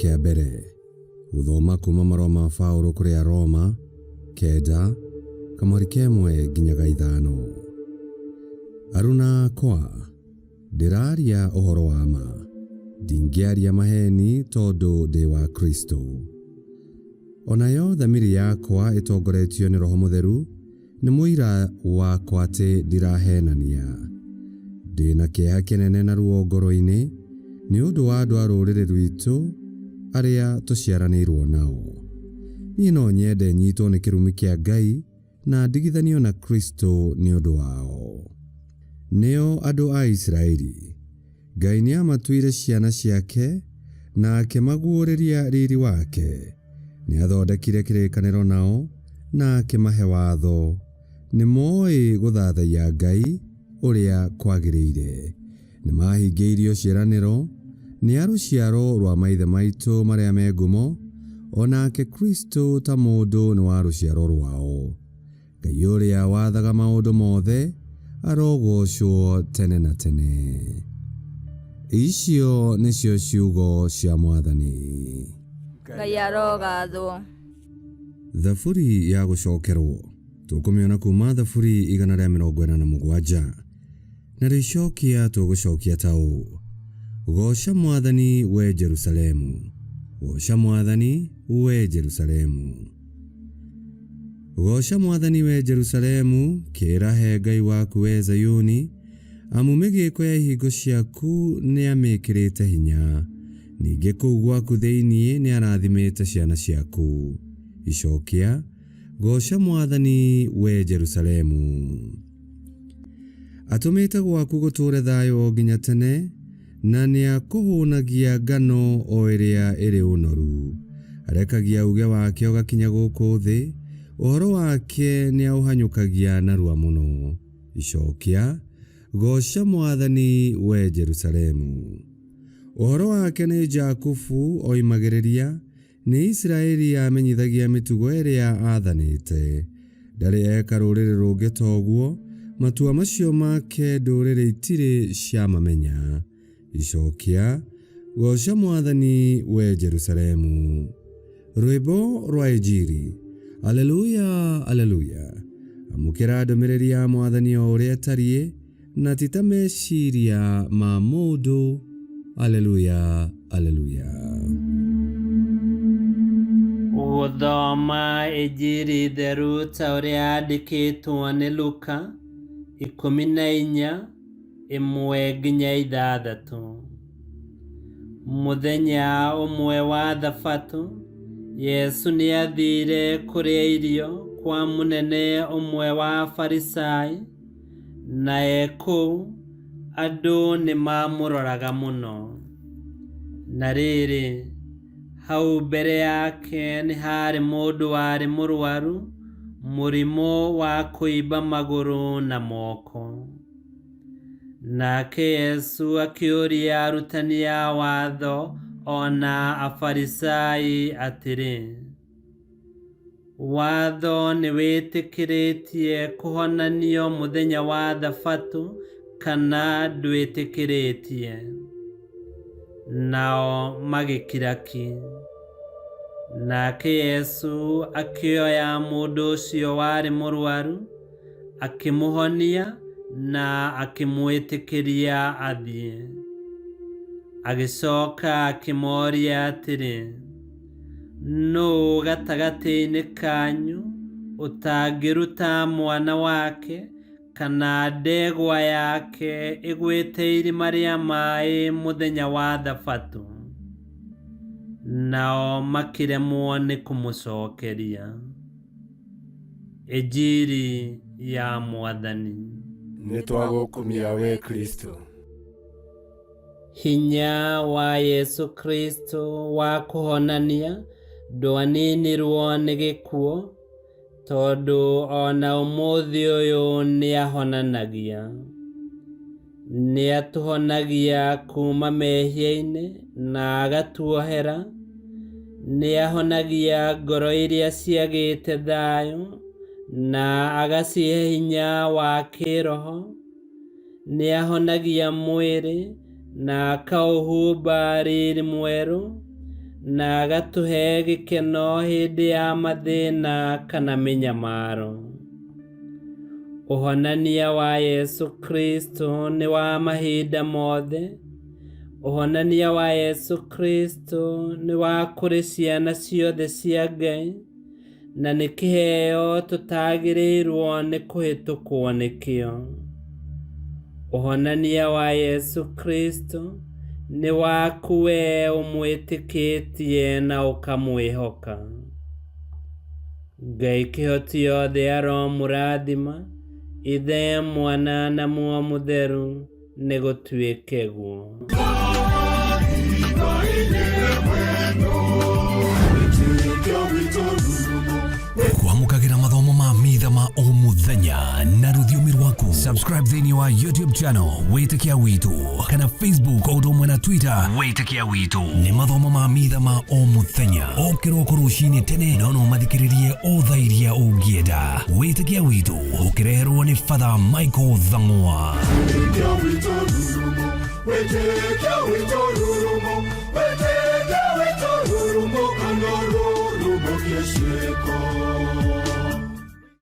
Kĩa mbere, gũthoma kuma marũa ma Paũlũ kũrĩ Aroma, 9, kamũhari ka ĩmwe nginya ga ithano. Aruna akwa, ndĩraria ũhoro wa ma, ndingĩaria maheni tondũ ndĩ wa Kristũ. O nayo thamiri yakwa ĩtongoretio nĩ Roho Mũtheru Nĩ mũira wakwa atĩ ndirahenania. Ndĩ na kĩeha kĩnene na ruo ngoro-inĩ nĩ ũndũ wa andũ a rũrĩrĩ rwitũ arĩa tũciaranĩirwo nao. Niĩ no nyende nyitwo nĩ kĩrumi kĩa Ngai na ndigithanio na Kristo nĩ ũndũ wao. Nĩo andũ a Isiraeli. Ngai nĩamatuire ciana ciake na akĩmaguũrĩria riri wake. Nĩathondekire kĩrĩkanĩro nao na akĩmahe watho. Nĩmooĩ gũthathaiya Ngai ũrĩa kwagĩrĩire. Nĩmahingĩirio ciĩranĩro nĩ a rũciaro rwa maithe maitũ marĩa me ngumo, o nake Kristũ ta mũndũ nĩ wa rũciaro rwao. Ngai ũrĩa wathaga maũndũ mothe arogoocwo tene na tene. Icio nĩcio ciugo cia Mwathani. Ngai arogathwo. Thaburi ya gũcokerwo tũkũmĩona kuma Thaburi 147 na rĩcokia tũgũcokia ta ũũ: Gooca Mwathani we Jerusalemu, gooca Mwathani we Jerusalemu. Gooca Mwathani we Jerusalemu, kĩĩrahe Ngai waku we Zayuni, amu mĩgĩĩko ya ihingo ciaku nĩamĩĩkĩrĩte hinya, ningĩ kũu gwaku thĩinĩ nĩarathimĩte ciana ciaku. Icokia, Gooca Mwathani we Jerusalemu. Atũmĩte gwaku gũtũũre thayũ o nginya tene, na nĩakũhũnagia ngano o ĩrĩa ĩrĩ ũnoru. Arekagia uuge wake ũgakinya gũkũ thĩ, ũhoro wake nĩaũhanyũkagia narua mũno. Icokia, Gooca Mwathani, wee Jerusalemu. Ũhoro wake nĩ Jakubu oimagĩrĩria, Nĩ Isiraeli amenyithagia mĩtugo ĩrĩa aathanĩte. Ndarĩ eka rũrĩrĩ rũngĩ ta ũguo, matua macio make ndũrĩrĩ itirĩ ciamamenya. Icokia, Gooca Mwathani, wee Jerusalemu. Rwĩmbo rwa Injiri. Aleluya, Aleluya. Amũkĩra ndũmĩrĩri ya Mwathani o ũrĩa ĩtariĩ, na ti ta meciria ma mũndũ. Aleluya, aleluya. Gũthoma Injiri theru ta ũrĩa yandĩkĩtwo nĩ Luka, 14, 1-6. Mũthenya ũmwe wa Thabatũ, Yesu nĩathiire kũrĩa irio kwa mũnene ũmwe wa Afarisai, Na e kũu, andũ nĩmamũroraga mũno. Na rĩrĩ, hau mbere yake nĩ haarĩ mũndũ warĩ mũrũaru mũrimũ wa kũimba magũrũ na moko. Nake Yesu akĩũria arutani a watho o na Afarisai atĩrĩ, Watho nĩwĩtĩkĩrĩtie kũhonanio mũthenya wa Thabatũ kana ndwĩtĩkĩrĩtie? Nao magĩkira ki. Nake Yesu akĩoya mũndũ ũcio warĩ mũrwaru, akĩmũhonia na akĩmwĩtĩkĩria athiĩ. Agĩcoka akĩmoria atĩrĩ, Nũũ gatagatĩ-inĩ kanyu ũtangĩruta mwana wake kana ndegwa yake ĩgwĩte irima rĩa maĩ mũthenya wa Thabatũ? Nao makĩremwo nĩ kũmũcokeria. Injiri ya Mwathani. Nĩtwagũkumia wee Kristũ. Hinya wa Yesu Kristo wa kũhonania ndwaninirwo nĩ gĩkuũ, tondũ o na ũmũthĩ ũyũ nĩahonanagia. Nĩatũhonagia kuuma mehia-inĩ na agatuohera. Nĩahonagia ngoro iria ciagĩte thayũ na agacihe hinya wa kĩĩroho. Nĩahonagia mwĩrĩ na akaũhumba riri mwerũ, na agatũhe gĩkeno hĩndĩ ya mathĩna kana mĩnyamaro. Ũhonania wa Yesu Kristo nĩ wa mahinda mothe. Ũhonania wa Yesu Kristo nĩ wa kũrĩ ciana ciothe cia Ngai, na nĩ kĩheo tũtagĩrĩirwo nĩ kũhĩtũkwo nĩkĩo. Ũhonania wa Yesu Kristo nĩ waku we ũmwĩtĩkĩtie na ũkamwĩhoka. Ngai kĩhoti yothe aromũrathima, Ithe, Mwana na Muoyo Mũtheru, nĩ gũtuĩke guo. Kwamũkagĩra mathomo ma mitha ma o mũthenya na rũthiomi rwaku. Subscribe thĩinĩ wa YouTube channel Wĩtĩkia Witũ kana Facebook o ũndũ ũmwe na Twitter Wĩtĩkia Witũ. Nĩ mathomo ma mitha ma o mũthenya o kĩroko rũcinĩ tene, no no mathikĩrĩrie o thaa iria ũngĩenda. Wĩtĩkia Witũ ũkĩreherwo nĩ Father Michael Thang'wa. Wĩtĩkia witũ rurumo, wĩtĩkia witũ rurumo, wĩtĩkia witũ rurumo, kana rurumo kĩciĩko.